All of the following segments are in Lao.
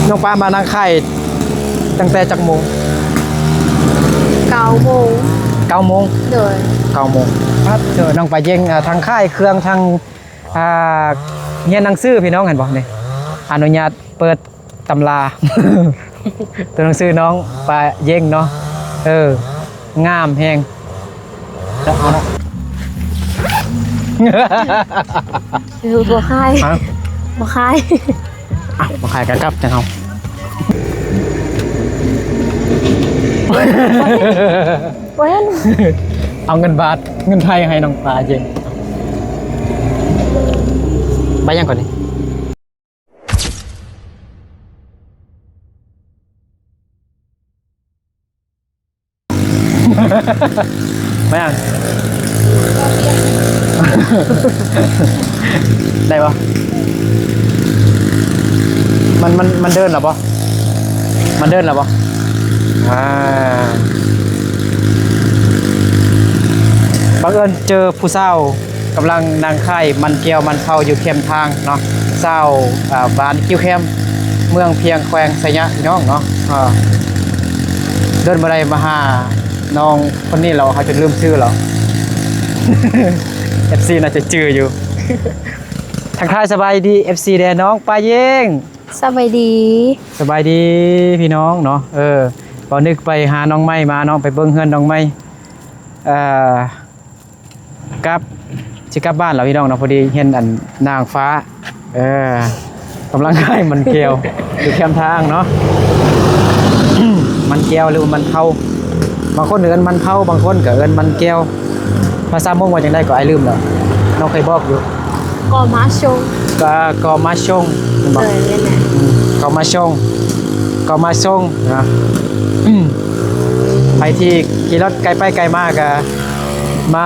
ນ້ອງປາມານັ່ງຂາຍຕັ້ງແຕ່ຈັກໂມງ? ເກົ້າໂມງ. ເກົ້າໂມງ? ໂດຍ. ເກົ້າໂມງ. ປາດເຈີ ນ້ອງປາເຢັງ ອ່າ ທັງຂາຍເຄື່ອງ ທັງ ອ່າ ຮຽນໜັງສືພີ່ນ້ອງ ເຫັນບໍ່ນີ້? ອະນຸຍາດເປີດຕຳລາ ຕົວໜັງສືນ້ອງປາເຢັງເນາະ. ເອີ ງາມແຮງ. ເອີ ບໍ່ຂາຍ. ຮະ? ບໍ່ຂາຍ. ອ່ະ ບໍ່ຂາຍກໍກັບຈັ່ງເຮົາ. ບໍ່ເຫັນ. ເອົາເງິນບາດ ເງິນໄທໃຫ້ນ້ອງປາເຢັງ. ໃບຫຍັງກ່ອນນີ້? ແມ່ນ ໄດ້ບໍ່? ມັນ ມັນ ມັນເດີນແລ້ວບໍ່? ມັນເດີນແລ້ວບໍ່? ອ່າ ບັງເອີນເຈີຜູ້ສາວ ກຳລັງນັ່ງຂາຍມັນແກ້ວມັນເຜົາຢູ່ແຄມທາງເນາະ ຊາວ ອ່າ ບ້ານຄິວແຄມ ເມືອງພຽງ ແຂວງໄຊຍະ ພີ່ນ້ອງເນາະ. ເອີ ດົນບໍ່ໄດ້ມາຫານ້ອງຄົນນີ້ແລ້ວ ເຮົາຈົນລືມຊື່ແລ້ວ. ເອັຟຊີ ໜ້າຈະຈື່ຢູ່. ທັກທາຍສະບາຍດີ ເອັຟຊີ ແດ່ ນ້ອງປາເຢັງ. ສະບາຍດີ. ສະບາຍດີພີ່ນ້ອງເນາະ. ເອີ ບໍ່ນຶກໄປຫານ້ອງໃໝ່ມາເນາະ ໄປເບິ່ງເຮືອນນ້ອງໃໝ່ ເອີ ກັບ ຊິກັບບ້ານແລ້ວພີ່ນ້ອງເນາະ. ພໍດີເຫັນອັນນາງຟ້າ ເອີ ກຳລັງຂາຍມັນແກ້ວຢູ່ແຄມທາງເນາະ. ມັນແກ້ວ ຫຼືວ່າມັນເຜົາ ບາງຄົນເອີ້ນມັນເຜົາ ບາງຄົນກໍເອີ້ນມັນແກ້ວ. ພາສາມົ້ງວ່າຈັ່ງໃດກໍ ອ້າຍລືມແລ້ວ ນ້ອງເຄີຍບອກຢູ່. ກໍມາຊົງ. ກໍ ກໍມາຊົງ ແມ່ນບໍ່? ເອີ ແມ່ນແຫຼະ. ອືມ ກໍມາຊົງ ກໍມາຊົງນະ. ໃຜທີ່ຂີ່ລົດໄກໄປໄກມາກໍມາ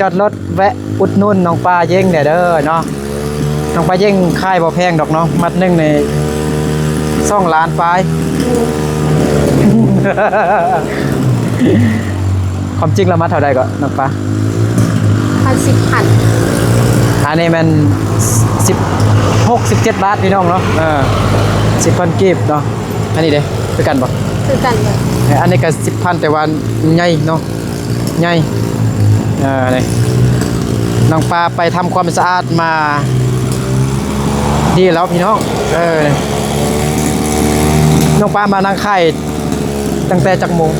ຈອດລົດແວະອຸດໜູນນ້ອງປາເຢັງແດ່ເດີເນາະ. ນ້ອງປາເຢັງຂາຍບໍ່ແພງດອກເນາະ ມັດໜຶ່ງນີ້ສອງລ້ານປາຍ. ຄວາມຈິງລະມັດເທົ່າໃດເກາະນ້ອງປາ? ມັດສິບພັນ. ອັນນີ້ແມ່ນສິບຫົກ ສິບເຈັດບາດພີ່ນ້ອງເນາະ. ເອີ ສິບພັນກີບເນາະ. ອັນນີ້ເດ້ ຄືກັນບໍ່? ຄືກັນເລີຍ. ເອີ ອັນນີ້ກໍສິບພັນ ແຕ່ວ່າໃຫຍ່ເນາະ ໃຫຍ່. ເອີ ນີ້ ນ້ອງປາໄປທຳຄວາມສະອາດມາດີແລ້ວພີ່ນ້ອງ. ເອີ ນ້ອງປາມານັ່ງຂາຍ ຕັ້ງແຕ່ຈັກໂມງ?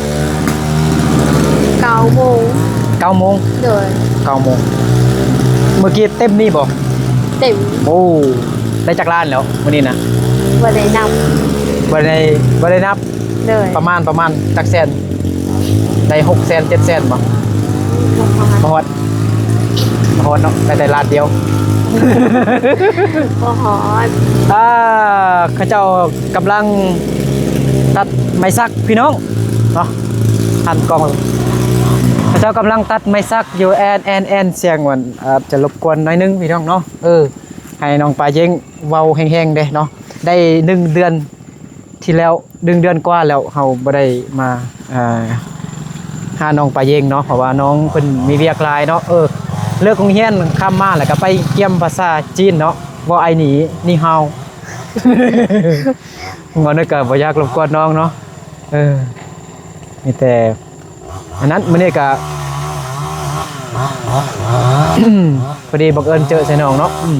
ເກົ້າໂມງ. ເກົ້າໂມງ? ໂດຍ. ເກົ້າໂມງ. ມື້ກີ້ເຕັມນີ້ບໍ່? ເຕັມ. ໂອ້ ໄດ້ຈັກລ້ານແລ້ວມື້ນີ້ນະ? ບໍ່ໄດ້ນັບ. ບໍ່ໄດ້ ບໍ່ໄດ້ນັບ. ໂດຍ. ປະມານ ປະມານຈັກແສນ? ໄດ້ຫົກແສນ ເຈັດແສນບໍ່? ບໍ່ຮອດ. ບໍ່ຮອດ. ບໍ່ຮອດເນາະ ໄດ້ແຕ່ລ້ານດຽວ. ບໍ່ຮອດ. ອ່າ ເຂົາເຈົ້າກຳລັງຕັດໄມ້ສັກພີ່ນ້ອງເນາະ. ຫັນກ້ອງ ເຂົາເຈົ້າກຳລັງຕັດໄມ້ສັກຢູ່ ແອນ ແອນ ແອນ ສຽງມັນອາດຈະລົບກວນໜ້ອຍໜຶ່ງພີ່ນ້ອງເນາະ. ເອີ ໃຫ້ນ້ອງປາເຢັງເວົ້າແຮງໆເດ້ເນາະ. ໄດ້ໜຶ່ງເດືອນ ທີ່ແລ້ວ ໜຶ່ງເດືອນກວ່າແລ້ວ ເຮົາບໍ່ໄດ້ມາ ເອີ ຫານ້ອງປາເຢັງເນາະ ເພາະວ່ານ້ອງເພິ່ນມີວຽກຫຼາຍເນາະ. ເອີ ເລີກໂຮງຮຽນຄ່ຳມາແລ້ວກໍໄປກຽມພາສາຈີນເນາະ ເວົ້າໄອໜີ ໜີເຮົາ. ເວົ້າໜ້ອຍກໍບໍ່ຢາກລົບກວນນ້ອງເນາະ. ເອີ ມີແຕ່ອັນນັ້ນ ມື້ນີ້ກໍ ພໍດີບັງເອີນເຈີໃສ່ນ້ອງເນາະ. ອືມ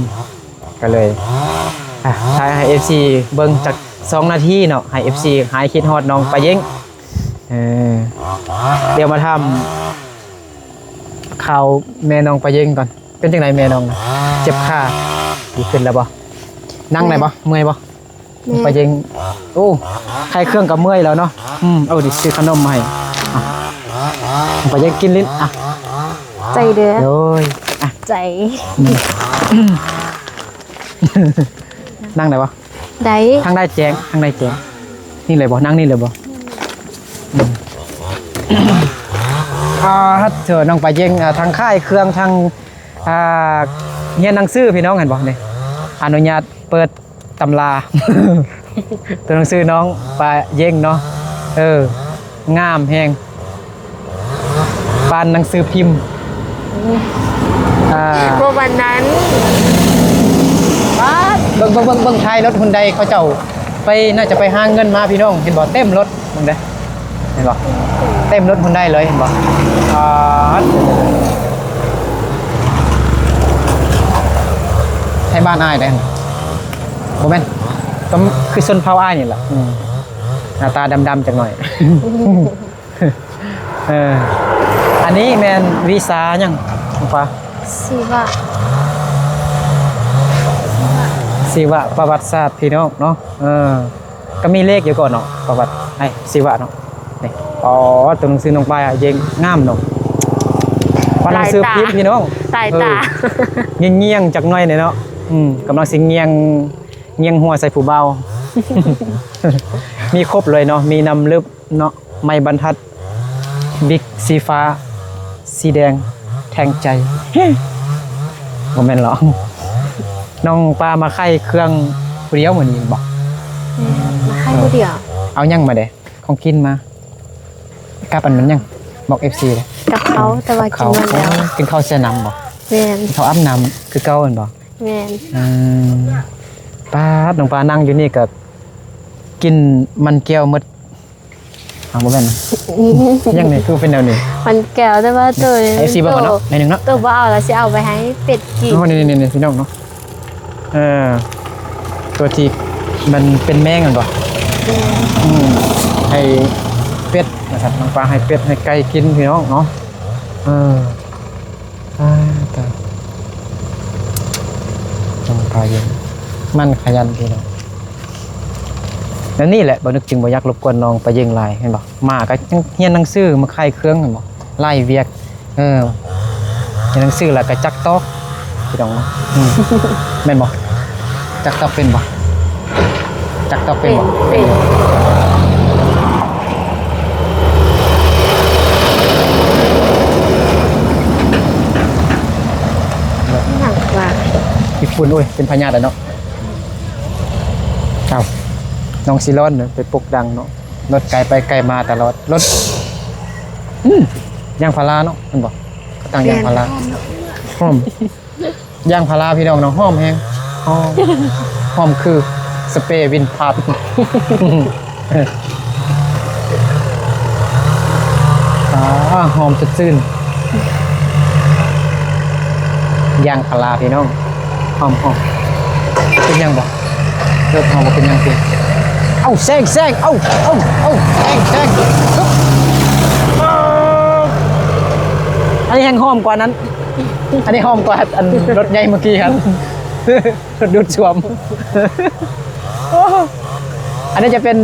ກໍເລີຍ ອ່ະ ຖ່າຍໃຫ້ເອັຟຊີເບິ່ງຈັກສອງນາທີເນາະ ໃຫ້ເອັຟຊີຫາຍຄິດຮອດນ້ອງປາເຢັງ. ເອີ ດຽວມາຖາມຂ່າວແມ່ນ້ອງປາເຢັງກ່ອນ. ເປັນຈັ່ງໃດແມ່ນ້ອງນະ? ເຈັບຂາ ດີຂຶ້ນແລ້ວບໍ່? ນັ່ງໄດ້ບໍ່? ເມື່ອຍບໍ່? ແມ່ ປາເຢັງ ໂອ້ ຂາຍເຄື່ອງກໍເມື່ອຍແລ້ວເນາະ. ອືມ ເອົາ ນີ້ ຊື້ຂະໜົມມາໃຫ້. ອ່ະ ປາເຢັງກິນຫຼິ້ນ. ອ່ະ ໃຈເດີ. ໂອ້ຍ ອ່ະ ໃຈ. ອືມ ນັ່ງໄດ້ບໍ່? ໄດ້. ທາງໃດແຈ້ງ ທາງໃດແຈ້ງ. ນີ້ເລີຍບໍ່? ນັ່ງນີ້ເລີຍບໍ່? ອືມ ອ່າ ເຈີນ້ອງປາເຢັງ ອ່າ ທັງຂາຍເຄື່ອງ ທັງ ອ່າ ຮຽນໜັງສືພີ່ນ້ອງ ເຫັນບໍ່ນີ້? ອະນຸຍາດເປີດ ຕຳລາ ຕົວໜັງສືນ້ອງປາເຢັງເນາະ. ເອີ ງາມແຮງ ປານໜັງສືພິມ. ອ່າ ບໍ່ປານນັ້ນ. ປາດ ເບິ່ງ ເບິ່ງ ເບິ່ງ ເບິ່ງທ້າຍລົດຮຸນໄດເຂົາເຈົ້າ ໄປ ໜ້າຈະໄປຫາເງິນມາພີ່ນ້ອງ ເຫັນບໍ່? ເຕັມລົດ ເບິ່ງເດ້ ເຫັນບໍ່? ເຕັມລົດຮຸນໄດເລີຍ ເຫັນບໍ່? ປາດ ໃຊ້ບ້ານອ້າຍເດ້ ບໍ່ແມ່ນ ກໍຄືຊົນເຜົ່າອ້າຍນີ້ແຫຼະ ອືມ ໜ້າຕາດຳໆຈັກໜ້ອຍ. ເອີ ອັນນີ້ແມ່ນວິຊາຫຍັງ ນ້ອງປາ? ຊີວະ ຊີວະປະຫວັດສາດ ພີ່ນ້ອງເນາະ. ເອີ ກໍມີເລກຢູ່ກ່ອນເນາະ ປະຫວັດ ໄອ້ ຊີວະເນາະ. ນີ້ ອໍ ຕົວໜັງສືນ້ອງປາເຢັງງາມເນາະ ປານໜັງສືພິມ ພີ່ນ້ອງ ຫຼາຍຕາ ເອີ ງ່ຽງໆຈັກໜ້ອຍນີ້ເນາະ. ອືມ ກຳລັງຊິງ່ຽງ ງ່ຽງຫົວໃສ່ຜູ້ບ່າວ ມີຄົບເລີຍເນາະ ມີນ້ຳລຶບ ເນາະ ໄມ້ບັນທັດ ບິກ ສີຟ້າ ສີແດງ ແທງໃຈ ບໍ່ແມ່ນຫຼອກ. ນ້ອງປາມາຂາຍເຄື່ອງຜູ້ດຽວມື້ນີ້ແມ່ນບໍ່? ແມ່ນ ມາຂາຍຜູ້ດຽວ. ເອົາຫຍັງມາແດ່? ຂອງກິນມາ ກັບອັນນັ້ນຫຍັງ? ບອກເອັຟຊີເດ້. ກັບເຂົ້າ ແຕ່ວ່າກິນໝົດແລ້ວ. ໂອ້ ກິນເຂົ້າແຊ່ນ້ຳບໍ່? ແມ່ນ. ເຂົ້າອາບນ້ຳຄືເກົ່າແມ່ນບໍ່? ແມ່ນ. ອືມ ປາດ ນ້ອງປານັ່ງຢູ່ນີ້ກໍກິນມັນແກ້ວໝົດ. ອ້າວ ບໍ່ແມ່ນ ຫຍັງນີ້ ຄືເປັນແນວນີ້? ມັນແກ້ວ ແຕ່ວ່າໂຕ ເອັຟຊີເບິ່ງເນາະ ໂຕ ໜ້ອຍໜຶ່ງເນາະ ໂຕບໍ່ເອົາລະ ຊິເອົາໄປໃຫ້ເປັດກິນ. ອໍ ນີ້ໆໆ ພີ່ນ້ອງເນາະ ເອີ ຕົວທີ່ມັນເປັນແມງແມ່ນບໍ່? ແມ່ນ. ອືມ ໃຫ້ເປັດວ່າຊັ້ນ ນ້ອງປາໃຫ້ເປັດໃຫ້ໄກ່ກິນ ພີ່ນ້ອງເນາະ. ເອີ ຕາຍ ຕາຍ ນ້ອງປາເຢັງ ມັນຂະຫຍັນ ພີ່ນ້ອງ. ແນວນີ້ແຫຼະ ບ່າວນຶກຈຶ່ງບໍ່ຢາກລົບກວນນ້ອງປາເຢັງຫຼາຍ ເຫັນບໍ່? ໝາກໍຍັງຮຽນໜັງສື ມາຂາຍເຄື່ອງ ເຫັນບໍ່? ຫຼາຍວຽກ ເອີ ຮຽນໜັງສືແລ້ວກໍຈັກຕອກ ພີ່ນ້ອງເນາະ. ອືມ ແມ່ນບໍ່? ຈັກຕອກເປັນບໍ່? ຈັກຕອກເປັນບໍ່? ເປັນ ເປັນ. ຫຍັງວະ? ຂີ້ຝຸ່ນ ໂອ້ຍ ເປັນພະຍາດແລ້ວເນາະ. ເອົ້າ ນ້ອງຊິຮ້ອນເນາະ ໄປປົກດັງເນາະ ລົດໄກໄປໄກມາຕະຫຼອດ ລົດ ອືມ ຢາງພາລາເນາະ ແມ່ນບໍ່? ກະຕັ້ງຢາງພາລາ ຫອມ ຢາງພາລາ ພີ່ນ້ອງເນາະ ຫອມແຮງ ຫອມ ຫອມຄືສະເປວິນພາດ. ອາ ຫອມສົດຊື່ນ ຢາງພາລາພີ່ນ້ອງ ຫອມໆ. ເປັນຫຍັງບໍ່? ລົດເຮົາບໍ່ເປັນຫຍັງຕິ? ເອົ້າ ແຊງ ແຊງ ເອົ້າ ເອົ້າ ເອົ້າ ແຊງ ແຊງ ອັນນີ້ແຮງຫອມກວ່ານັ້ນ ອັນນີ້ຫອມກວ່າອັນລົດໃຫຍ່ເມື່ອກີ້ຫັ້ນ ລົດດູດຊວມ. ອັນນີ້ຈະເປັນ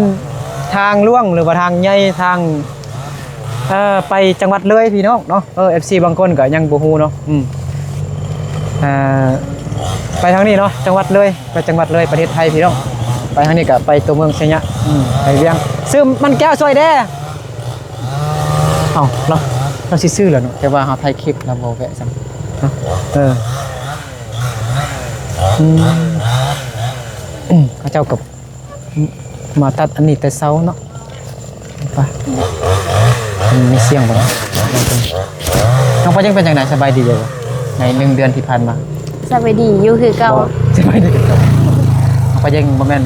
ທາງຫຼວງ ຫຼືວ່າທາງໃຫຍ່ ທາງ ເອີ ໄປຈັງຫວັດເລີຍພີ່ນ້ອງເນາະ. ເອີ ເອັຟຊີບາງຄົນກໍຍັງບໍ່ຮູ້ເນາະ ອືມ ເອີ ໄປທາງນີ້ເນາະ ຈັງຫວັດເລີຍ ໄປຈັງຫວັດເລີຍ ປະເທດໄທພີ່ນ້ອງ. ໄປທາງນີ້ກໍໄປຕົວເມືອງໄຊຍະ ອືມ ໄປວຽງ. ຊື້ມັນແກ້ວຊ່ອຍແດ່. ເອົ້າ ລາວ ລາວຊິຊື້ແລ້ວເນາະ ແຕ່ວ່າເຮົາຖ່າຍຄລິບລາວບໍ່ແວະຊ້ຳເນາະ. ເອີ ອືມ ເຂົາເຈົ້າກໍມາຕັດອັນນີ້ແຕ່ເຊົ້າເນາະ. ໄປ ມັນມີສຽງບໍ່ເນາະ? ນ້ອງປາເຢັງເປັນຈັ່ງໃດ? ສະບາຍດີຢູ່ບໍ່ ໃນໜຶ່ງເດືອນທີ່ຜ່ານມາ? ສະບາຍດີຢູ່ຄືເກົ່າ. ສະບາຍດີຄືເກົ່າ. ນ້ອງປາເຢັງບໍ່ແມ່ນ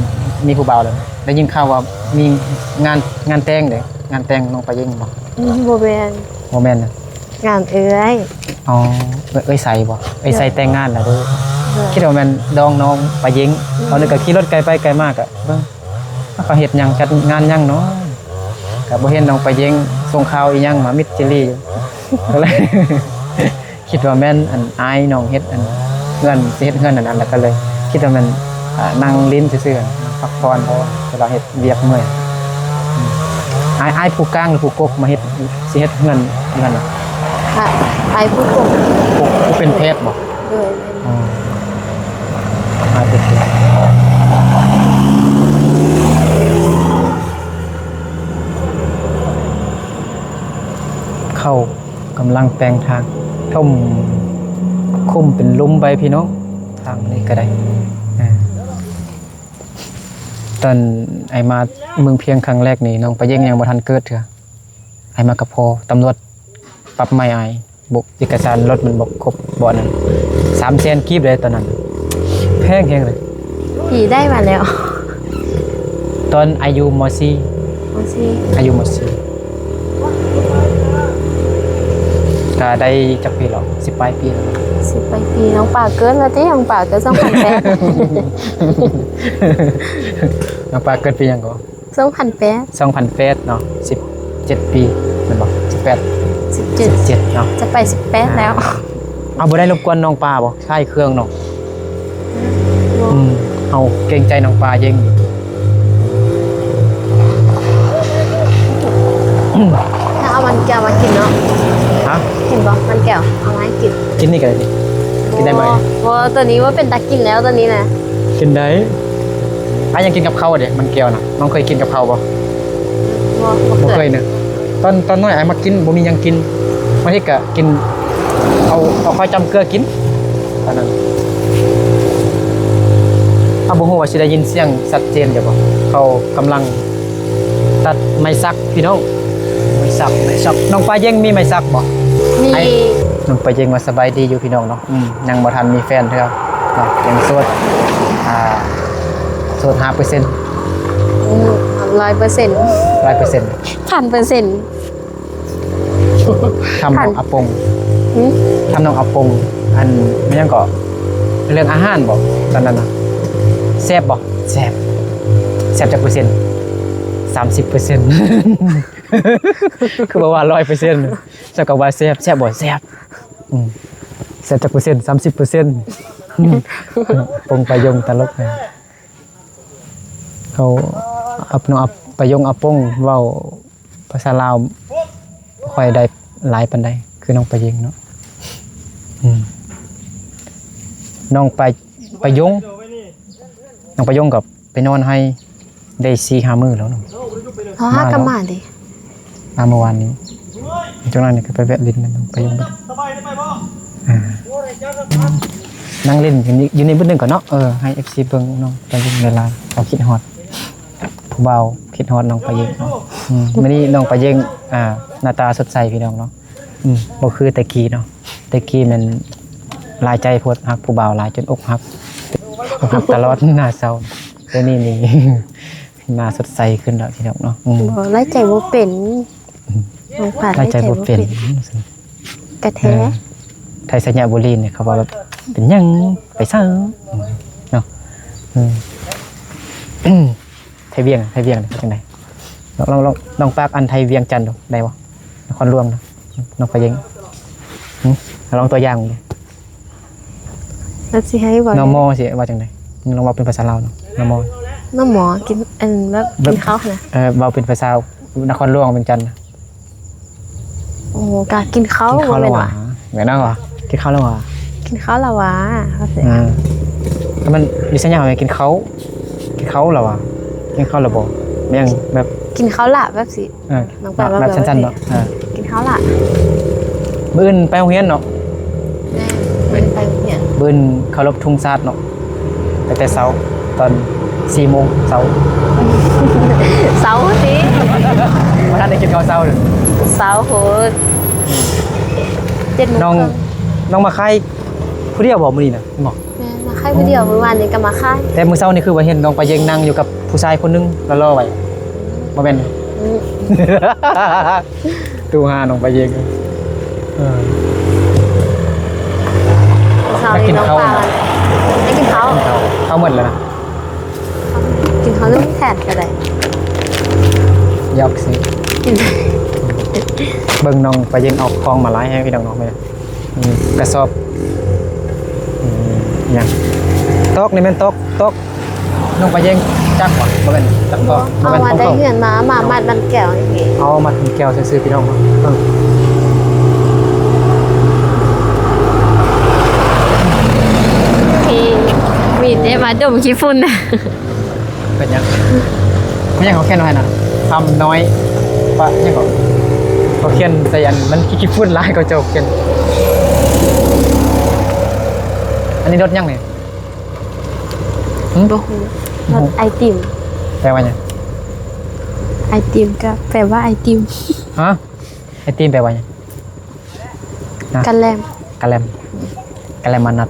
ມີຜູ້ບ່າວແລ້ວ? ໄດ້ຍິນຂ່າວວ່າມີງານ ງານແຕ່ງເດ້ ງານແຕ່ງນ້ອງປາເຢັງບໍ່? ອືມ ບໍ່ແມ່ນ ບໍ່ແມ່ນນະ ງານເອື້ອຍ. ອໍ ເອື້ອຍ ເອື້ອຍໄຊບໍ່? ເອື້ອຍໄຊແຕ່ງງານແລ້ວເດີ. ໂດຍ ຄິດວ່າແມ່ນດອງນ້ອງປາເຢັງ. ອືມ ຕອນນີ້ກໍຂີ່ລົດໄກໄປໄກມາກໍເບິ່ງ ເຂົາເຮັດຫຍັງ ຈັດງານຫຍັງເນາະ ກໍບໍ່ເຫັນນ້ອງປາເຢັງສົ່ງຂ່າວອີ່ຫຍັງມາມິດຈີ່ຫຼີ້ຢູ່ ກໍເລີຍ ຄິດວ່າແມ່ນອັນອ້າຍນ້ອງເຮັດອັນເຮືອນ ຊິເຮັດເຮືອນອັນນັ້ນ ແລ້ວກໍເລີຍຄິດວ່າແມ່ນ ອ່າ ນັ່ງຫຼິ້ນຊື່ໆ ພັກຜ່ອນ ເພາະວ່າເວລາເຮັດວຽກເມື່ອຍ. ອືມ ອ້າຍ ອ້າຍຜູ້ກາງ ຫຼື ຜູ້ກົກມາເຮັດ ຊິເຮັດເຮືອນຢູ່ຫັ້ນນະ? ອາ ອ້າຍຜູ້ກົກ ກົກ ຜູ້ເປັນແພດບໍ່? ໂດຍ. ອໍ ອ້າຍຜູ້ກົກ ເຂົາ ກຳລັງແປງທາງ ຖົມຂຸມເປັນຫຼຸມໄປພີ່ນ້ອງ ທາງນີ້ກໍໄດ້. ອາ ຕອນອ້າຍມາເມືອງພຽງຄັ້ງແລກນີ້ ນ້ອງປາເຢັງຍັງບໍ່ທັນເກີດເທື່ອ. ອ້າຍມາກັບພໍ່ ຕຳຫຼວດປັບໃໝອ້າຍ ບົກເອກະສານລົດມັນບໍ່ຄົບ ບໍ່ອັນນັ້ນ ສາມແສນກີບເດ້ຕອນນັ້ນ ແພງແຮງເລີຍ. ປີໄດ້ມາແລ້ວ ຕອນອາຍຸ ມ.ສີ່ ມ.ສີ່ ອາຍຸ ມ.ສີ່ ກະໄດ້ຈັກປີແລ້ວ? ສິບປາຍປີແລ້ວ. ສິບປາຍປີ ນ້ອງປາເກີດແລ້ວຕິ? ນ້ອງປາເກີດສອງພັນແປດ ນ້ອງປາເກີດປີຫຍັງເກາະ? ສອງພັນແປດ ສອງພັນແປດເນາະ ສິບເຈັດປີແມ່ນບໍ່? ສິບແປດ ສິບເຈັດ ສິບເຈັດເນາະ ຈະໄປສິບແປດແລ້ວ. ອ່າ ເອົາ ບໍ່ໄດ້ລົບກວນນ້ອງປາບໍ່? ຄ້າຍເຄື່ອງເນາະ. ອືມ ເຮົາເກງໃຈນ້ອງປາເຢັງ. ຖ້າເອົາມັນແກ້ວມາກິນເນາະ. ຮະ? ເຫັນບໍ່? ມັນແກ້ວ ເອົາມາໃຫ້ກິນ. ກິນນີ້ກໍໄດ້ຕິ? ກິນໄດ້ບໍ່? ບໍ່ ໂຕນີ້ບໍ່ເປັນຕາກິນແລ້ວ ໂຕນີ້ນະ. ກິນໄດ້. ອ້າຍຍັງກິນກັບເຂົ້າເດ້ ມັນແກ້ວນະ. ນ້ອງເຄີຍກິນກັບເຂົ້າບໍ່? ບໍ່ ບໍ່ເຄີຍນະ. ຕອນ ຕອນນ້ອຍອ້າຍມັກກິນ ບໍ່ມີຫຍັງກິນ. ບາງທີກະກິນ ເອົາ ເອົາເຂົ້າຈ້ຳເກືອກິນ ຕອນນັ້ນ. ເຮົາບໍ່ຮູ້ວ່າຊິໄດ້ຍິນສຽງຊັດເຈນຢູ່ບໍ່? ເຂົາກຳລັງຕັດໄມ້ສັກພີ່ນ້ອງ. ໄມ້ສັກ ໄມ້ສັກ. ນ້ອງປາເຢັງມີໄມ້ສັກບໍ່? ມີ. ນ້ອງປາເຢັງວ່າສະບາຍດີຢູ່ພີ່ນ້ອງເນາະ. ອືມ ຍັງບໍ່ທັນມີແຟນເທື່ອເນາະ ຍັງໂສດ ອ່າ ໂສດຫ້າເປີເຊັນ. ອືມ ຮ້ອຍເປີເຊັນ ຮ້ອຍເປີເຊັນ ພັນເປີເຊັນ. ຖາມນ້ອງອາປົງ. ຫື? ຖາມນ້ອງອາປົງ ອັນ ແມ່ນຫຍັງເກາະ ເລື່ອງອາຫານບໍ່ ຕອນນັ້ນນະ ແຊບບໍ່? ແຊບ. ແຊບຈັກເປີເຊັນ? ສາມສິບເປີເຊັນ. ຄືບໍ່ວ່າຮ້ອຍເປີເຊັນ ເຈົ້າກໍວ່າແຊບ. ແຊບບໍ່? ແຊບ. ອືມ ແຊບຈັກເປີເຊັນ? ສາມສິບເປີເຊັນ. ອາປົງປາຍົງຕະຫຼົກນະ. ເຂົາ ອາ ນ້ອງອາ ປາຍົງອາປົງເວົ້າພາສາລາວບໍ່ຄ່ອຍໄດ້ຫຼາຍປານໃດ ຄືນ້ອງປາເຢັງເນາະ. ອືມ ນ້ອງປາ ປາຍົງ ນ້ອງປາຍົງກໍໄປນອນໄຮ່ໄດ້ສີ່ຫ້າມື້ແລ້ວເນາະ. ອໍ ມາແລ້ວ ກໍມາເດ້. ມາເມື່ອວານນີ້ ຈັກໜ້ອຍນີ້ກໍໄປແວະຫຼິ້ນນຳນ້ອງປາຍົງ. ອ່າ ນັ່ງຫຼິ້ນຢູ່ນີ້ ຢູ່ນີ້ບຶດໜຶ່ງກ່ອນເນາະ. ເອີ ໃຫ້ເອັຟຊີເບິ່ງນ້ອງປາເຢັງຫຼາຍໆ ເຂົາຄິດຮອດ ຜູ້ບ່າວຄິດຮອດນ້ອງປາເຢັງເນາະ. ອືມ ມື້ນີ້ນ້ອງປາເຢັງ ອ່າ ໜ້າຕາສົດໃສພີ່ນ້ອງເນາະ. ອືມ ບໍ່ຄືແຕ່ກີ້ເນາະ ແຕ່ກີ້ແມ່ນຫຼາຍໃຈໂພດ ຮັກຜູ້ບ່າວຫຼາຍຈົນອົກຫັກ ອົກຫັກຕະຫຼອດ ໜ້າເສົ້າ. ດຽວນີ້ນີ້ ໜ້າສົດໃສຂຶ້ນແລ້ວພີ່ນ້ອງເນາະ. ອືມ ບໍ່ ຫຼາຍໃຈບໍ່ເປັນ. ອືມ ນ້ອງປາ ຫຼາຍໃຈບໍ່ເປັນ ກະແທ້. ເອີ ໄທໄຊຍະບູລີນີ້ເຂົາວ່າແບບ ເປັນຫຍັງ ໄປໃສເນາະ. ເອີ ໄທວຽງ ໄທວຽງນີ້ເປັນຈັ່ງໃດ? ລອງ ລອງ ລອງ ລອງປາກອັນໄທວຽງຈັນດູ ໄດ້ບໍ່? ນະຄອນຫຼວງນະ ນ້ອງປາເຢັງ. ຫຶ? ລອງຕົວຢ່າງດູ. ແລ້ວຊິໃຫ້ເວົ້າ ນໍມໍຊິເວົ້າຈັ່ງໃດ? ລອງເວົ້າເປັນພາສາລາວເນາະ ນໍມໍ. ນໍມໍ ກິນ ອັນ ແບບ ແບບ ກິນເຂົ້າຫັ້ນນະ. ເອີ ເວົ້າເປັນພາສານະຄອນຫຼວງວຽງຈັນນະ. ໂອ້ ກະກິນເຂົ້າ ກິນເຂົ້າແລ້ວຫວາ? ແມ່ນຫວາ? ກິນເຂົ້າແລ້ວຫວາ? ກິນເຂົ້າແລ້ວຫວາ? ອືມ ຖ້າມັນຢູ່ໄຊຍະເຮົາກິນເຂົ້າ ກິນເຂົ້າແລ້ວຫວາ? ກິນເຂົ້າແລ້ວບໍ່? ແມ່ນແບບ ກິນເຂົ້າລະ ແບບຊິ. ເອີ ນ້ອງປາ ແບບ ແບບສັ້ນໆເນາະ. ເອີ ກິນເຂົ້າລະ. ມື້ອື່ນໄປໂຮງຮຽນເນາະ. ແມ່ນ ມື້ອື່ນໄປໂຮງຮຽນ. ມື້ອື່ນເຄົາລົບທຸງຊາດເນາະ ຕັ້ງແຕ່ເຊົ້າ ຕອນສີ່ໂມງເຊົ້າ. ເຊົ້າຕິ ບໍ່ທັນໄດ້ກິນເຂົ້າເຊົ້າເລີຍ. ເຊົ້າໂພດ ເຈັດໂມງ ນ້ອງ ເຄິ່ງ ນ້ອງມາຂາຍຜູ້ດຽວບໍ່ມື້ນີ້ນະ? ບໍ່ ແມ່ນ ມາຂາຍຜູ້ດຽວ ມື້ວານນີ້ກໍມາຂາຍ. ແຕ່ມື້ເຊົ້ານີ້ຄືວ່າເຫັນນ້ອງປາເຢັງນັ່ງຢູ່ກັບຜູ້ຊາຍຄົນໜຶ່ງ ຫຼໍ່ໆໄວ້ ບໍ່ແມ່ນ? ອືມ ຕູຫານ້ອງປາເຢັງ. ເອີ ເຊົ້ານີ້ນ້ອງປາ ໄດ້ກິນເຂົ້າ ໄດ້ກິນເຂົ້າ ເຂົ້າໝົດແລ້ວນະ. ກິນເຂົ້າໜຶ່ງແທນກໍໄດ້. ຢອກຊິ ກິນ ເບິ່ງນ້ອງປາເຢັງເອົາຂອງມາຫຼາຍແຮງ ພີ່ນ້ອງເນາະ. ອືມ ກະສອບ ອືມ ຫຍັງ ຕອກນີ້ແມ່ນຕອກ ຕອກ ນ້ອງປາເຢັງຈັກບໍ່? ບໍ່ແມ່ນຈັກຕອກ ບໍ່ ບໍ່ແມ່ນ ເອົາມາແຕ່ເຮືອນມາ ມາມັດມັນແກ້ວນີ້. ເອົາມັດມັນແກ້ວຊື່ໆ ພີ່ນ້ອງເນາະ. ເອີ ມີ ມີແຕ່ມາດົມຂີ້ຝຸ່ນ. ເປັນຫຍັງ? ແມ່ນຫຍັງເຂົາຂຽນໄວ້ຫັ້ນນະ? ຄຳນ້ອຍ ປະຫຍັງເກາະ? ເຂົາຂຽນໃສ່ອັນມັນຂີ້ຝຸ່ນຫຼາຍ ເຂົາເຈົ້າຂຽນ. ອັນນີ້ລົດຫຍັງນີ້? ຫຶ? ບໍ່ຮູ້. ລົດໄອຕິມ. ແປວ່າຫຍັງ? ໄອຕິມກໍແປວ່າໄອຕິມ. ຮະ? ໄອຕິມແປວ່າຫຍັງ? ນະ ກະແລັມ ກະແລັມ ກະແລັມມານັດ.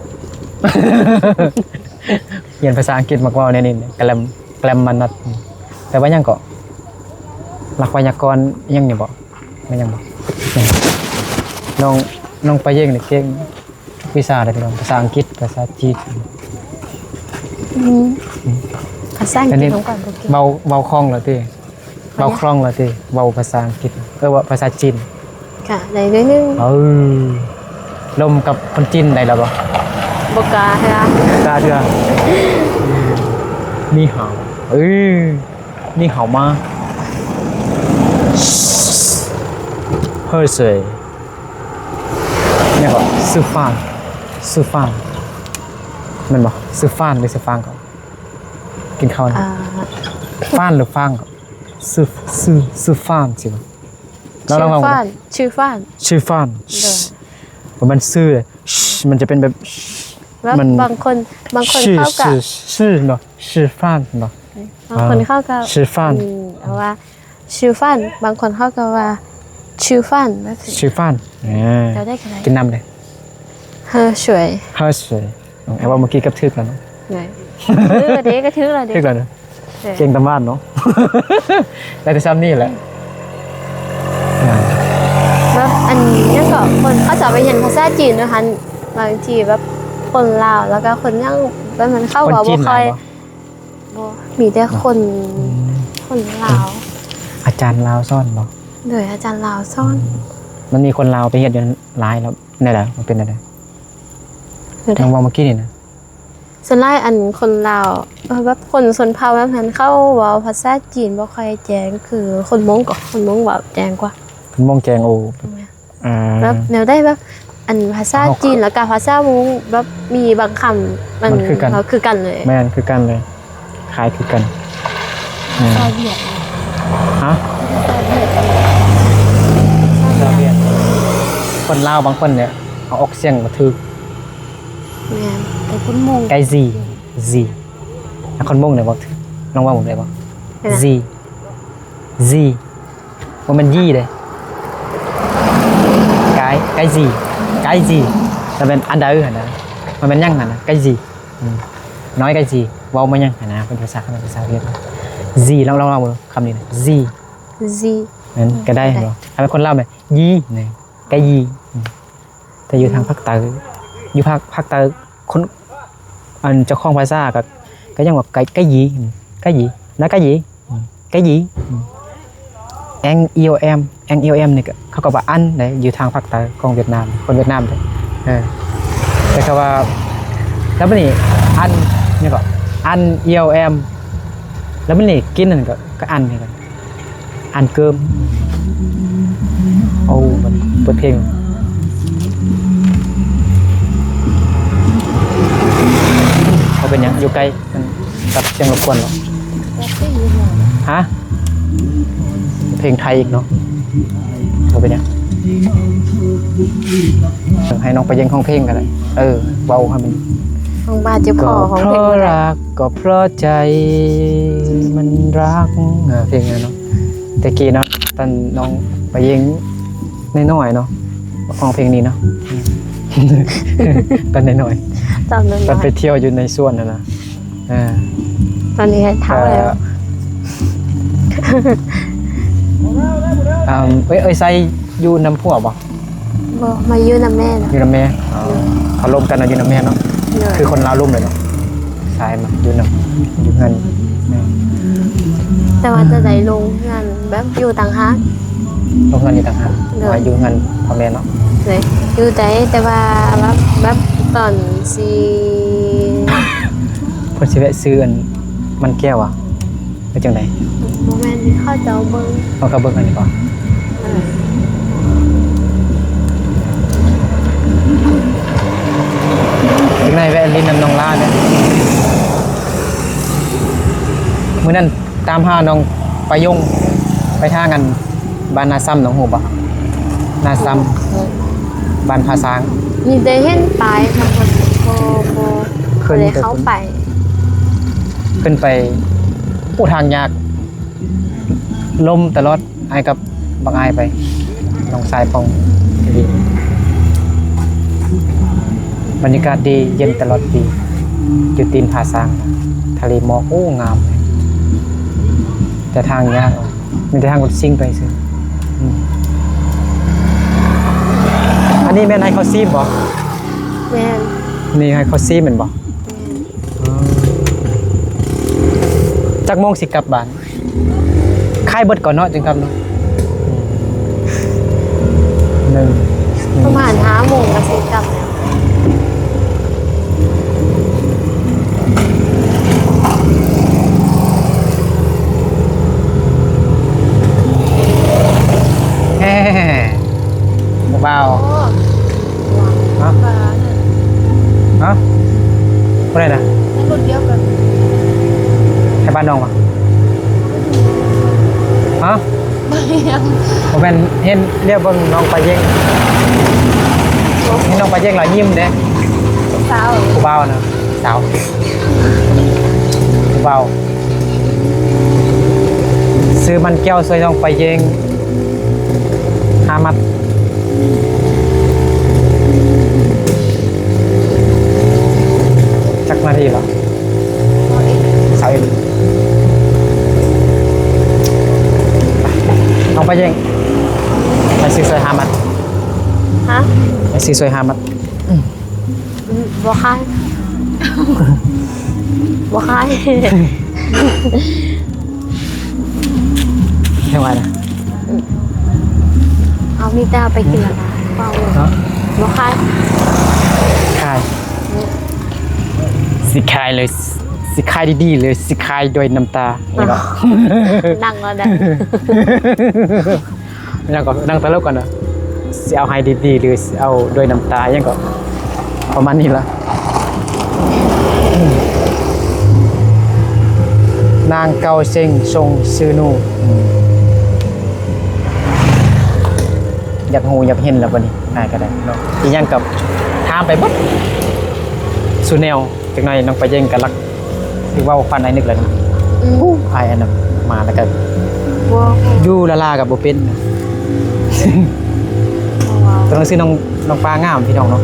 ຮຽນພາສາອັງກິດມັກເວົ້າແນວນີ້ ກະແລັມ ກະແລັມມານັດ. ແປວ່າຫຍັງເກາະ? ຫຼັກໄວຍາກອນຫຍັງນີ້ບໍ? ແມ່ນຫຍັງບໍ? ນ້ອງ ນ້ອງປາເຢັງນີ້ເກັ່ງວິຊາໃດພີ່ນ້ອງ? ພາສາອັງກິດ, ພາສາຈີນ. ອືມ ພາສາອັງກິດນ້ອງກໍບໍ່ເກັ່ງ. ເວົ້າ ເວົ້າຄ່ອງແລ້ວຕິ? ເວົ້າຄ່ອງແລ້ວຕິ? ເວົ້າພາສາອັງກິດ ເອີ ເວົ້າພາສາຈີນ. ກະໄດ້ໜ້ອຍໜຶ່ງ. ເອີ ລົມກັບຄົນຈີນໄດ້ແລ້ວບໍ່? ບໍ່ກ້າເທື່ອ. ບໍ່ກ້າເທື່ອ. ນີ້ຫາວ. ເອີ ນີ້ຫາວມາ. ເຮີເຊີຍ. ຫຍັງເກາະ? ຊື່ຟານ. ຊື່ຟານ ແມ່ນບໍ່? ຊື່ຟານ ຫຼື ຊື່ຟານເກາະ? ກິນເຂົ້ານະ. ອ່າ ຟານ ຫຼື ຟາງເກາະ? ຊື່ ຊື່ ຊື່ຟານຊິບໍ່? ລອງ ລອງ ລອງ. ຊື່ຟານ ຊື່ຟານ ໂດຍ ບໍ່ແມ່ນຊື່ເດ້ ມັນຈະເປັນແບບ ແບບ ມັນ ບາງຄົນ ບາງຄົນເຂົາກະ ຊື່ ຊື່ເນາະ ຊື່ຟານເນາະ. ບາງຄົນເຂົາກະ ອ່າ ຊື່ຟານ ອືມ ເອົາວ່າ ຊື່ຟານ ບາງຄົນເຂົາກະວ່າ ຊື່ຟານ ຊື່ຟານ. ເຈົ້າໄດ້ກະໄດ້ ກິນນ້ຳເດ້. ເຮີສວຍ ເຮີສວຍ. ເອົາ ເວົ້າມື້ກີ້ກັບຖືກແລ້ວເນາະ. ເອີ ເດ້ ກະຖືກແລ້ວເດ້ ຖືກແລ້ວເນາະ. ເກັ່ງຕາມບ້ານເນາະ ໄດ້ແຕ່ຊ່ຳນີ້ແຫຼະ. ແບບອັນຫຍັງເກາະ ຄົນເຂົາຈະໄປຮຽນພາສາຈີນຢູ່ຫັ້ນ ບາງທີແບບຄົນລາວ ແລ້ວກະຄົນຫຍັງ ແບບມັນເຂົ້າເວົ້າບໍ່ຄ່ອຍ. ບໍ່ ມີແຕ່ຄົນ ອືມ ຄົນລາວ. ອາຈານລາວສອນບໍ່? ໂດຍ ອາຈານລາວສອນ. ອືມ ມັນມີຄົນລາວໄປຮຽນຢູ່ຫັ້ນຫຼາຍແລ້ວ ແນວໃດ ມັນເປັນແນວໃດ? ແນວໃດ? ນ້ອງເວົ້າມື້ກີ້ນີ້ນະ. ສ່ວນຫຼາຍອັນຄົນລາວ ເອີ ແບບຄົນຊົນເຜົ່າແບບຫັ້ນ ເຂົາເວົ້າພາສາຈີນບໍ່ຄ່ອຍແຈ້ງ ຄືຄົນມົ້ງເກາະ ຄົນມົ້ງເວົ້າແຈ້ງກວ່າ. ຄົນມົ້ງແຈ້ງ ໂອ້ ແມ່ນ ອ່າ ແບບແນວໃດ ແບບອັນພາສາຈີນ ແລ້ວກະພາສາມົ້ງ ແບບມີບາງຄຳມັນ ມັນຄືກັນ ເອີ ຄືກັນເລີຍ. ແມ່ນ ຄືກັນເລີຍ ຄ້າຍຄືກັນ. ແມ່ນ ພາສາຫວຽດ ຮະ? ພາສາຫວຽດ ພາສາຫວຽດ. ຄົນລາວບາງຄົນນີ້ເອົາອອກສຽງບໍ່ຖືກ. ແມ່ນ ແຕ່ຄົນມົ້ງ ໄກຈີ ຈີ ແລ້ວຄົນມົ້ງນີ້ເວົ້າຖືກ ລອງເວົ້າເບິ່ງໄດ້ບໍ່? ແມ່ນ ຈີ ຈີ ບໍ່ແມ່ນຢີເດ້ ໄກ ໄກຈີ ໄກຈີ ແຕ່ແມ່ນອັນໃດຫັ້ນນະ ມັນແມ່ນຫຍັງຫັ້ນນະ ໄກຈີ ອືມ ນ້ອຍໄກຈີ ເວົ້າມາຫຍັງຫັ້ນນະ ເປັນພາສາ ເປັນພາສາຫວຽດ ຈີ ລອງ ລອງເວົ້າເບິ່ງຄຳນີ້ນະ ຈີ ຈີ ແມ່ນ ອືມ ກະໄດ້ ກະໄດ້ ເຫັນບໍ່? ຖ້າເປັນຄົນລາວແມ່ນ ຢີ ນີ້ ໄກຢີ ອືມ ແຕ່ຢູ່ທາງພາກໃຕ້ ຢູ່ພາກ ພາກໃຕ້ ຄົນ ອັນເຈົ້າຂອງພາສາກະ ກະຍັງວ່າໄກ ໄກຢີ ໄກຢີ ນາໄກຢີ ໄກຢີ ແອງ ອີ ໂອ ແອມ ແອງ ອີ ໂອ ແອມ ນີ້ກະ ເຂົາກະວ່າອັນເດ້ ຢູ່ທາງພາກໃຕ້ຂອງຫວຽດນາມ ຄົນຫວຽດນາມເດ້ ເອີ ແຕ່ກະວ່າ ແລ້ວບາດນີ້ ອັນ ຫຍັງເກາະ ອັນ ອີ ໂອ ແອມ ແລ້ວບາດນີ້ ກິນນັ້ນກະ ກະອັນຄືກັນ. ອັນເກີມ ໂອ້ ມັນເປີດເພງ ບໍ່ເປັນຫຍັງ ຢູ່ໃກ້ ມັນຕັດສຽງລົບກວນເນາະ. ຮະ? ເພງໄທອີກເນາະ ບໍ່ເປັນຫຍັງ. ໃຫ້ນ້ອງປາເຢັງຮ້ອງເພງກະໄດ້ ເອີ ເວົ້າໃຫ້ມັນ ຂອງບາດເຈັບຄໍ ຮ້ອງເພງບໍ່ໄດ້ ກໍເພາະຮັກ ກໍເພາະໃຈມັນຮັກ ເພງນັ້ນເນາະ. ແຕ່ກີ້ເນາະ ຕອນນ້ອງປາເຢັງນ້ອຍໆເນາະ ຮ້ອງເພງນີ້ເນາະ ຕອນນ້ອຍໆ ຕອນນ້ອຍໆ ຕອນໄປທ່ຽວຢູ່ໃນສວນຫັ້ນນະ. ເອີ ຕອນນີ້ເຖົ້າແລ້ວ. ເອີ ເອີຍ ເອີຍໄຊຢູ່ນຳຜົວບໍ່? ບໍ່ ມາຢູ່ນຳແມ່ເນາະ. ຢູ່ນຳແມ່ ອໍ ເຂົາລົມກັນເນາະ ຢູ່ນຳແມ່ເນາະ. ໂດຍ ຄືຄົນລາວລົມເລີຍເນາະ ຊາຍມາຢູ່ນຳ ຢູ່ເຮືອນແມ່. ແຕ່ວ່າຈະໄດ້ລົງເຮືອນແບບຢູ່ຕ່າງຫາກ ລົງເຮືອນຢູ່ຕ່າງຫາກ. ໂດຍ ວ່າຢູ່ເຮືອນພໍ່ແມ່ເນາະ. ໂດຍ ຢູ່ໄດ້ ແຕ່ວ່າແບບ ແບບຕອນຊິ ເພິ່ນຊິແວະຊື້ອັນມັນແກ້ວຫວາ? ເຮັດຈັ່ງໃດ? ບໍ່ແມ່ນ ເຂົາເຈົ້າເບິ່ງ ເຂົາເຈົ້າເບິ່ງອັນນີ້ບໍ່? ເອີ ຈັ່ງໃດແວະຫຼິ້ນນຳນ້ອງຫຼ້າເດີ້. ມື້ນັ້ນຕາມຫານ້ອງປາຍົງໄປທາງອັນ ບ້ານນາຊຳ ນ້ອງຮູ້ບໍ່? ນາຊຳ ເອີ ບ້ານຜາຊ້າງ. ມີແຕ່ເຫັນປ້າຍ ບໍ່ ບໍ່ ບໍ່ໄດ້ເຂົ້າໄປ. ຂຶ້ນໄປ ໂອ້ ທາງຍາກ ລົມຕະຫຼອດ ອ້າຍກັບບັກອ້າຍໄປ ນ້ອງຊາຍຂອງ ບັນຍາກາດດີ ເຢັນຕະຫຼອດປີ ຢູ່ຕີນຜາຊ້າງ ທະເລໝອກ ໂອ້ ງາມ. ແຕ່ທາງຍາກ ມີແຕ່ທາງລົດຊິງໄປຊື່. ອືມ ອັນນີ້ແມ່ນໃຫ້ເຂົາຊີມບໍ່? ແມ່ນ. ນີ້ໃຫ້ເຂົາຊີມແມ່ນບໍ່? ແມ່ນ. ອໍ ຈັກໂມງຊິກັບບ້ານ? ຂາຍເບິດກ່ອນເນາະ ຈຶ່ງກັບເນາະ. ອືມ ໜຶ່ງ ປະມານຫ້າໂມງກໍຊິກັບແລ້ວ. ແຮ ຜູ້ບ່າວ. ໂອ້ ຮະ? ຮະ? ຜູ້ໃດນະ? ໃນລົດດຽວກັນ. ໃນບ້ານນ້ອງວະ? ຮະ? ບໍ່ແມ່ນ ເຫັນ ດຽວເບິ່ງນ້ອງປາເຢັງ ເຫັນນ້ອງປາເຢັງແລ້ວຍິ້ມເດ້. ສາວ ຜູ້ບ່າວນະ ສາວ ຜູ້ບ່າວ. ຊື້ມັນແກ້ວຊ່ວຍນ້ອງປາເຢັງ ຫ້າມັດ. ຈັກນາທີລະ? ຊາວເອັດ ຊາວເອັດ. ນ້ອງປາເຢັງ ໄປຊື້ຊ່ວຍຫ້າມັດ. ຮະ? ໄປຊື້ຊ່ວຍຫ້າມັດ. ອືມ ບໍ່ຂາຍ ບໍ່ຂາຍ. ເຮັດຫຍັງວະນະ? ເອົາ ມີແຕ່ເອົາໄປກິນລະນະ ເວົ້າເນາະ. ບໍ່ຂາຍ ຂາຍ. ຊິຂາຍເລີຍ ຊິຂາຍດີໆເລີຍ ຊິຂາຍດ້ວຍນ້ຳຕາ. ນີ້ເນາະ ນັ່ງແລ້ວນະ. ນັ່ງກໍນັ່ງຕະຫຼົກກັນນະ ຊິເອົາໃຫ້ດີໆ ຫຼືຊິເອົາດ້ວຍນ້ຳຕາ ຫຍັງກໍປະມານນີ້ລະ. ນາງເກົາເຊັງຊົງຊື່ນູ. ອືມ ຢາກຮູ້ຢາກເຫັນແລ້ວບັດນີ້ ອ້າຍກໍໄດ້ເນາະ. ອີຫຍັງກໍຖາມໄປເບິດສູ່ແນວ. ຈັກໜ້ອຍນ້ອງປາເຢັງກໍລັກ ຄືເວົ້າຂວັນອ້າຍນຶກແລ້ວນະ. ອືມ ອ້າຍອັນນັ້ນມາແລ້ວກໍ ບໍ່ ຢູ່ລາໆກໍບໍ່ເປັນນະ. ໂຕໜັງສືນ້ອງ ນ້ອງປາງາມພີ່ນ້ອງເນາະ.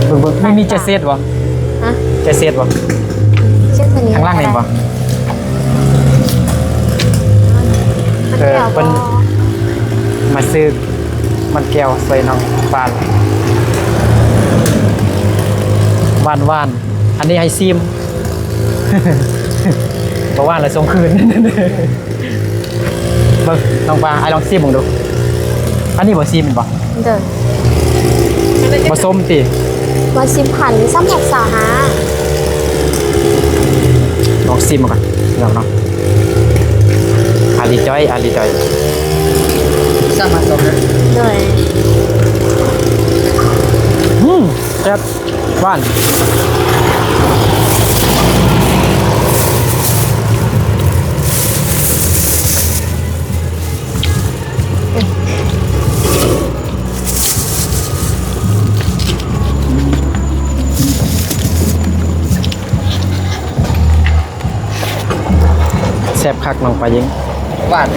ອືມ ເບິ່ງໆ ມີ ມີຈະເຊັດບໍ່? ຮະ? ຈະເຊັດບໍ່? ເຊັດຕົວນີ້ ທາງຫຼັງນີ້ບໍ່? ເອີ ເພິ່ນມາຊື້ມັນແກ້ວຊ່ວຍນ້ອງປານ ຫວານໆ. ອັນນີ້ໃຫ້ຊີມ ບໍ່ຫວານແລ້ວສົ່ງຄືນ. ເບິ່ງນ້ອງປາ ອ້າຍລອງຊີມເບິ່ງດູ. ອັນນີ້ບໍ່ຊີມແມ່ນບໍ່? ໂດຍ. ບໍ່ສົ້ມຕິ? ບໍ່ຊີມພັນ ສາມຮ້ອຍຊາວຫ້າ. ລອງຊີມເບິ່ງກ່ອນເນາະ. ອາລີຈ້ອຍ ອາລີຈ້ອຍ ສາມພັນສອງຮ້ອຍ. ໂດຍ. ອືມ ແຊບ. ຫວານ ແຊບຄັກນ້ອງປາເຢັງ. ຫວານ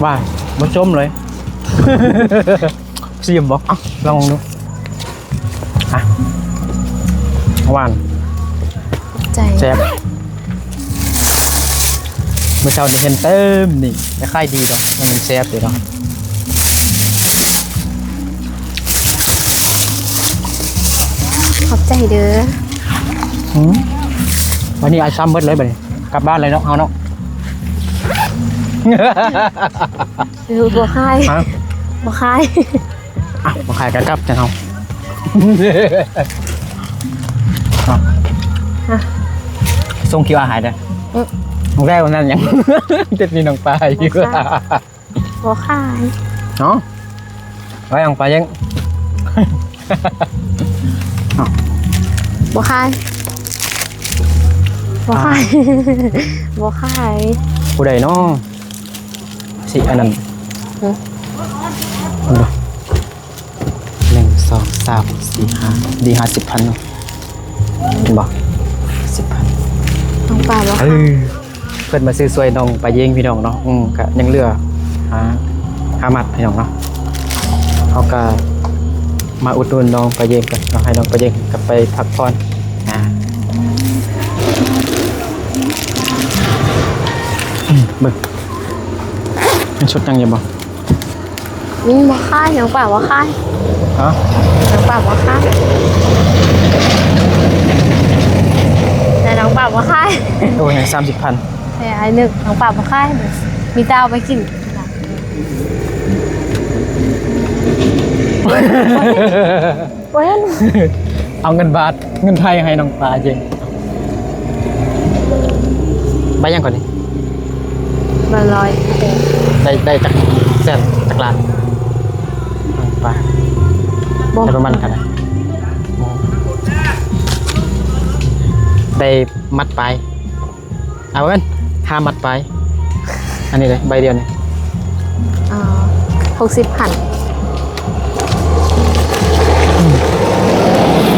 ຫວານ ບໍ່ສົ້ມເລີຍ. ຊີມບໍ່? ເອົ້າ ລອງເບິ່ງດູ. ອ່ະ ຫວານ ຂອບໃຈ ແຊບ. ມື້ເຊົ້ານີ້ເຫັນເຕັມນີ້ ຂາຍດີດອກ ມັນແຊບຢູ່ດອກ. ຂອບໃຈເດີ. ອືມ ວັນນີ້ອ້າຍຊ້ຳເບິດເລີຍບັດນີ້ ກັບບ້ານເລີຍເນາະ ເຮົາເນາະ. ເອີ ບໍ່ຂາຍ ຮະ? ບໍ່ຂາຍ. ອ່ະ ບໍ່ຂາຍກໍກັບ ຈັ່ງເຮົາ ຮະ? ສົ່ງຄິວອາໃຫ້ເດີ້. ອື ແລ້ວນັ້ນຫຍັງ ຕິດໜີ້ນ້ອງປາຢູ່. ບໍ່ຂາຍ ບໍ່ຂາຍ ເນາະ. ໄວ້ນ້ອງປາເຢັງ ບໍ່ຂາຍ ບໍ່ຂາຍ ບໍ່ຂາຍ. ຜູ້ໃດເນາະ ຊິອັນນັ້ນ ຫຶ ເບິ່ງດູ ໜຶ່ງ ສອງ ສາມ ສີ່ ຫ້າ ດີ ຫ້າສິບພັນເນາະ ເຫັນບໍ່ ຫ້າສິບພັນ. ນ້ອງປາບໍ່ຂາຍ ເອີ ເພິ່ນມາຊື້ຊ່ວຍນ້ອງປາເຢັງພີ່ນ້ອງເນາະ. ອືມ ກະຍັງເຫຼືອຫ້າ ຫ້າມັດພີ່ນ້ອງເນາະ. ເຮົາກະມາອຸດໜູນນ້ອງປາເຢັງກ່ອນເນາະ ໃຫ້ນ້ອງປາເຢັງກັບໄປພັກຜ່ອນ ອາ. ເບິ່ງ ມີຊຸດຫຍັງຢູ່ບໍ່? ມີບໍ່ຂາຍ ນ້ອງປ້າບໍ່ຂາຍ. ຮະ? ນ້ອງປ້າບໍ່ຂາຍ ແຕ່ນ້ອງປ້າບໍ່ຂາຍ. ໂອ້ຍ ສາມສິບພັນ ແຕ່ອ້າຍນຶກນ້ອງປ້າບໍ່ຂາຍ ມີແຕ່ເອົາໄປກິນ. ບໍ່ເຫັນ ເອົາເງິນບາດ ເງິນໄທໃຫ້ນ້ອງປ້າເຈງ. ໄດ້ຫຍັງກ່ອນນີ້? ໄດ້ຮ້ອຍ. ໄດ້ ໄດ້ຈັກແສນ ຈັກລ້ານ? ໄປ ບໍ່ ໄດ້ປະມານເທົ່າໃດ? ໄດ້ມັດປາຍ. ເອົາເອີ້ນ ຫ້າມັດປາຍ. ອັນນີ້ເດ້ ໃບດຽວນີ້ ອໍ ຫົກສິບພັນ.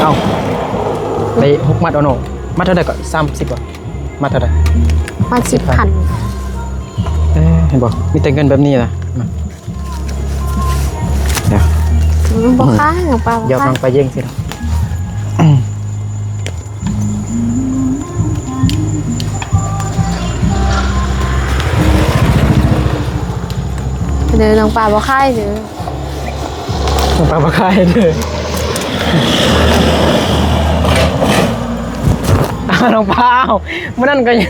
ເອົາ ໄດ້ຫົກມັດເອົາເນາະ. ມັດເທົ່າໃດກໍ? ສາມສິບບໍ່? ມັດເທົ່າໃດ? ມັດສິບພັນ. ເອີ ເຫັນບໍ່? ມີແຕ່ເງິນແບບນີ້ນະ. ດຽວ ອືມ ບໍ່ຂາຍ ນ້ອງປ້າບໍ່ຂາຍ. ຢອກນ້ອງປ້າເຢັງຊິ. ເດີ ນ້ອງປ້າບໍ່ຂາຍເດີ ນ້ອງປ້າບໍ່ຂາຍເດີ. ອ້າວ ນ້ອງປ້າ ເອົາ ມື້ນັ້ນກໍຍັງ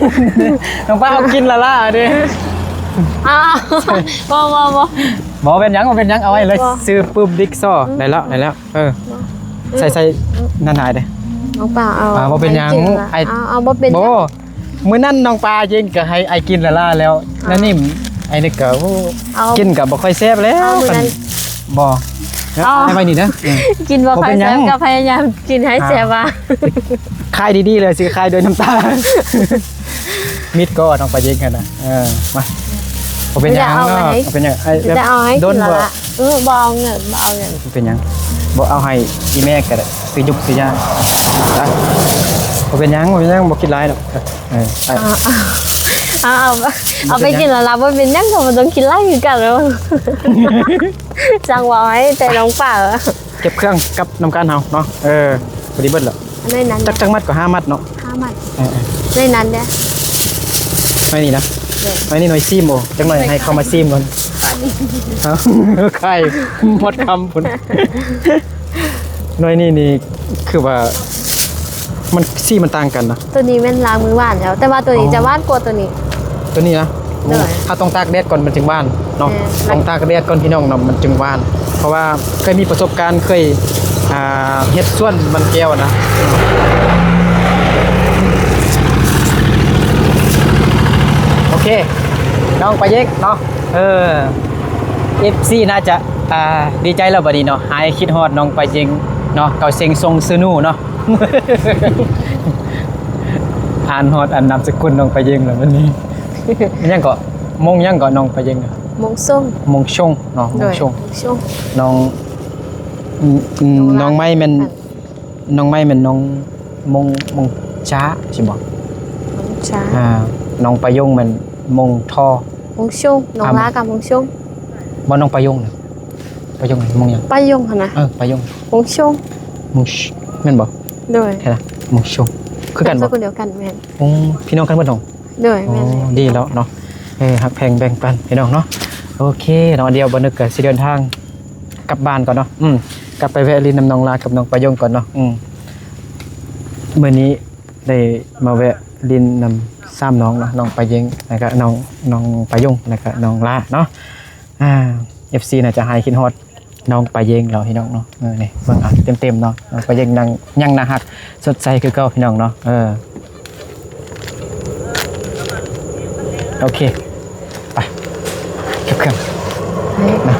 ນ້ອງປ້າເອົາກິນລະລາເດ້. ອ້າວ ບໍ່ ບໍ່ ບໍ່ ບໍ່ເປັນຫຍັງ ບໍ່ເປັນຫຍັງ ເອົາໄວ້ເລີຍ. ບໍ່ ຊື້ປຶບດິກຊໍ ອືມ ໄດ້ແລ້ວ ໄດ້ແລ້ວ. ເອີ ບໍ່ ໃສ່ ໃສ່ ອືມ ນັ້ນຫາຍເດ້. ນ້ອງປ້າເອົາ ອ່າ ບໍ່ເປັນຫຍັງ ໃຫ້ກິນລະ ອ້າຍ ເອົາ ເອົາ ບໍ່ເປັນຫຍັງ ບໍ່. ມື້ນັ້ນນ້ອງປ້າເຢັງກໍໃຫ້ອ້າຍກິນລະລາແລ້ວ ອ່າ ແລ້ວນີ້ອ້າຍນຶກກໍ ໂອ້ ເອົາ ກິນກໍບໍ່ຄ່ອຍແຊບແລ້ວ. ເອົາ ຄັນ ມື້ນັ້ນ ບໍ່ ເອົາ ໃຫ້ໄວ້ນີ້ເດີ. ເອີ ກິນບໍ່ຄ່ອຍແຊບ ບໍ່ເປັນຫຍັງ ກໍພະຍາຍາມກິນໃຫ້ແຊບວ່າ. ອ່າ ຂາຍດີໆເລີຍ ຊິຂາຍດ້ວຍນ້ຳຕາ. ມິດກໍນ້ອງປ້າເຢັງຫັ້ນນະ. ເອີ ມາ ບໍ່ເປັນຫຍັງເນາະ ບໍ່ເປັນຫຍັງ. ອ້າຍ ແບບ ຈະເອົາໃຫ້ກິນລະລາ ດົນບໍ່? ເອີ ບໍ່ເອົາເງິນ ບໍ່ເອົາເງິນ. ບໍ່ເປັນຫຍັງ ບໍ່ເອົາໃຫ້ອີ່ແມ່ກໍໄດ້ ຊື້ຍຸກຊື້ຢາ. ອ່ະ ບໍ່ເປັນຫຍັງ ບໍ່ເປັນຫຍັງ ບໍ່ຄິດຫຼາຍດອກ. ເອີ ເອົາ ເອົາ ເອົາ ເອົາໄປກິນລະລາ ບໍ່ເປັນຫຍັງ ກໍບໍ່ຕ້ອງຄິດຫຼາຍຄືກັນແລ້ວ. ຊ່າງເວົ້າໃຫ້ແຕ່ນ້ອງປ້າ ເກັບເຄື່ອງກັບນຳກັນເຮົາເນາະ. ເອີ ພໍດີເບິດແລ້ວ. ອັນໃນນັ້ນ ຈັກ ຈັກມັດກໍ ຫ້າມັດເນາະ. ຫ້າມັດ. ເອີໆ ໃນນັ້ນເດ້ ໃນນີ້ນະ. ເອີ ໃນນີ້ໜ່ວຍຊີມ. ໂອ້ ຈັກໜ່ອຍໃຫ້ເຂົາມາຊີມກ່ອນ. ເອົ້າ ຂາຍໝົດຄຳພຸ້ນ. ໜ່ວຍນີ້ນີ້ຄືວ່າມັນ ສີມັນຕ່າງກັນນະ. ໂຕນີ້ແມ່ນລ້າງມືຫວານແລ້ວ ແຕ່ວ່າໂຕນີ້ ອໍ ຈະຫວານກວ່າໂຕນີ້. ໂຕນີ້ນະ? ໂດຍ. ເຮົາຕ້ອງຕາກແດດກ່ອນມັນຈຶ່ງຫວານເນາະ. ແມ່ນ. ຕ້ອງຕາກແດດກ່ອນພີ່ນ້ອງເນາະ ມັນຈຶ່ງຫວານ. ເພາະວ່າເຄີຍມີປະສົບການ ເຄີຍ ອ່າ ເຮັດສວນມັນແກ້ວນະ. ໂອເຄ ນ້ອງປາເຢັກເນາະ. ເອີ ເອັຟຊີ ໜ້າຈະ ອ່າ ດີໃຈແລ້ວບັດນີ້ເນາະ ຫາຍຄິດຮອດນ້ອງປາເຢັກເນາະ. ເກົາເຊັງຊົງຊື່ນູເນາະ. ອ່ານຮອດອັນນາມສະກຸນນ້ອງປາເຢັກແລ້ວບັດນີ້. ຫຍັງເກາະ? ມົງຫຍັງເກາະນ້ອງປາເຢັກ? ມົງຊົງ. ມົງຊົງເນາະ. ໂດຍ. ມົງຊົງ. ມົງຊົງ. ນ້ອງ ນ້ອງ ນ້ອງໄມ້ແມ່ນ ນ້ອງໄມ້ແມ່ນນ້ອງມົງ ມົງຈາ ຊິບໍ່? ມົງຈາ. ອ່າ ນ້ອງປາຍົງແມ່ນມົງທໍ. ມົງຊົງ. ນ້ອງ ອ່າ ລາກັບມົງຊົງ. ບໍ່ ນ້ອງປາຍົງນະ. ປາຍົງ ມົງຫຍັງ? ປາຍົງຫັ້ນນະ. ເອີ ປາຍົງ. ມົງຊົງ. ມົງ ແມ່ນບໍ່? ໂດຍ. ແທ້ລະ? ມົງຊົງ ຄືກັນບໍ່? ນາມສະກຸນດຽວກັນ. ແມ່ນ. ໂອ້ ພີ່ນ້ອງກັນເບິດເນາະ. ໂດຍ. ໂອ້ ແມ່ນ. ດີແລ້ວເນາະ. ເອີ ຮັກແພງແບ່ງປັນພີ່ນ້ອງເນາະ. ໂອເຄເນາະ ດຽວບ່າວນຶກກໍຊິເດີນທາງກັບບ້ານກ່ອນເນາະ. ອືມ ກັບໄປແວະຫຼິ້ນນຳນ້ອງລາກັບນ້ອງປາຍົງກ່ອນເນາະ. ອືມ ມື້ນີ້ໄດ້ມາແວະຫຼິ້ນນຳສາມນ້ອງເນາະ ນ້ອງປາເຢັກ ແລ້ວກະນ້ອງ ນ້ອງປາຍົງ ແລ້ວກະນ້ອງລາເນາະ. ອ່າ ເອັຟຊີ ໜ້າຈະຫາຍຄິດຮອດນ້ອງປາເຢັກແລ້ວພີ່ນ້ອງເນາະ. ເອີ ນີ້ເບິ່ງເອົາເຕັມໆເນາະ ນ້ອງປາເຢັກຍັງ ຍັງໜ້າຮັກສົດໃສຄືເກົ່າພີ່ນ້ອງເນາະ. ເອີ ໂອເຄ ໄປເກັບເຄື່ອງນະ.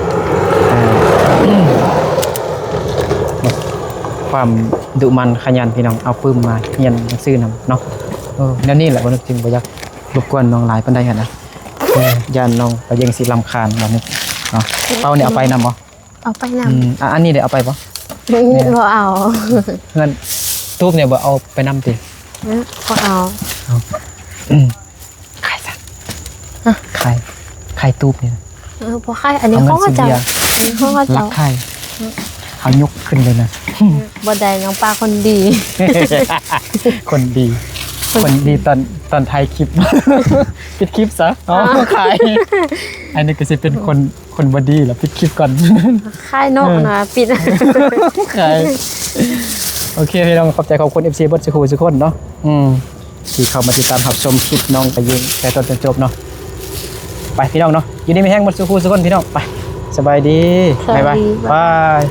ຄວາມດຸໝັ່ນຂະຫຍັນພີ່ນ້ອງ ເອົາປຶ້ມມາຮຽນໜັງສືນຳເນາະ. ເອີ ແນວນີ້ແຫຼະ ບໍ່ນຶກຈຶ່ງບໍ່ຢາກລົບກວນນ້ອງຫຼາຍປານໃດຫັ້ນນະ. ເອີ ຢ້ານນ້ອງປາເຢັກຊິລຳຄານ ບໍ່ນຶກເນາະ. ເປົານີ້ເອົາໄປນຳບໍ່? ເອົາໄປນຳ. ອືມ ອ່າ ອັນນີ້ເດ ເອົາໄປບໍ່? ບໍ່ເອົາ. ເຮືອນຕູບນີ້ບໍ່ເອົາໄປນຳຕິ? ບໍ່ເອົາ. ເອົາ ຂາຍຊະ. ຮະ? ຂາຍ ຂາຍຕູບນີ້ນະ. ເອີ ບໍ່ຂາຍ ອັນນີ້ຂອງເຂົາເຈົ້າ. ອັນນີ້ຂອງເຂົາເຈົ້າ. ລັກຂາຍ. ເຮົາຍົກຂຶ້ນເລີຍນະ. ບໍ່ໄດ້ ນ້ອງປ້າຄົນດີ ຄົນດີ. ຄົນດີຕອນ ຕອນຖ່າຍຄລິບ ປິດຄລິບຊະ. ອໍ ຂາຍ ອັນນີ້ກໍຊິເປັນຄົນ ຄົນບໍ່ດີລະ ປິດຄລິບກ່ອນ. ຂາຍເນາະ ເອີ ນະ ປິດ ຂາຍ. ໂອເຄ ພີ່ນ້ອງ ຂອບໃຈຂອບຄຸນ ເອັຟຊີ ເບິດສູ່ຜູ້ສູ່ຄົນເນາະ ອືມ ທີ່ເຂົ້າມາຕິດຕາມຮັບຊົມຄລິບນ້ອງກະຍິງແຕ່ຕົ້ນຈົນຈົບເນາະ. ໄປພີ່ນ້ອງເນາະ ຢູ່ດີມີແຮງເບິດສູ່ຜູ້ສູ່ຄົນ ພີ່ນ້ອງ ໄປ ສະບາຍດີ ສະບາຍດີ ບາຍບາຍ ບາຍ.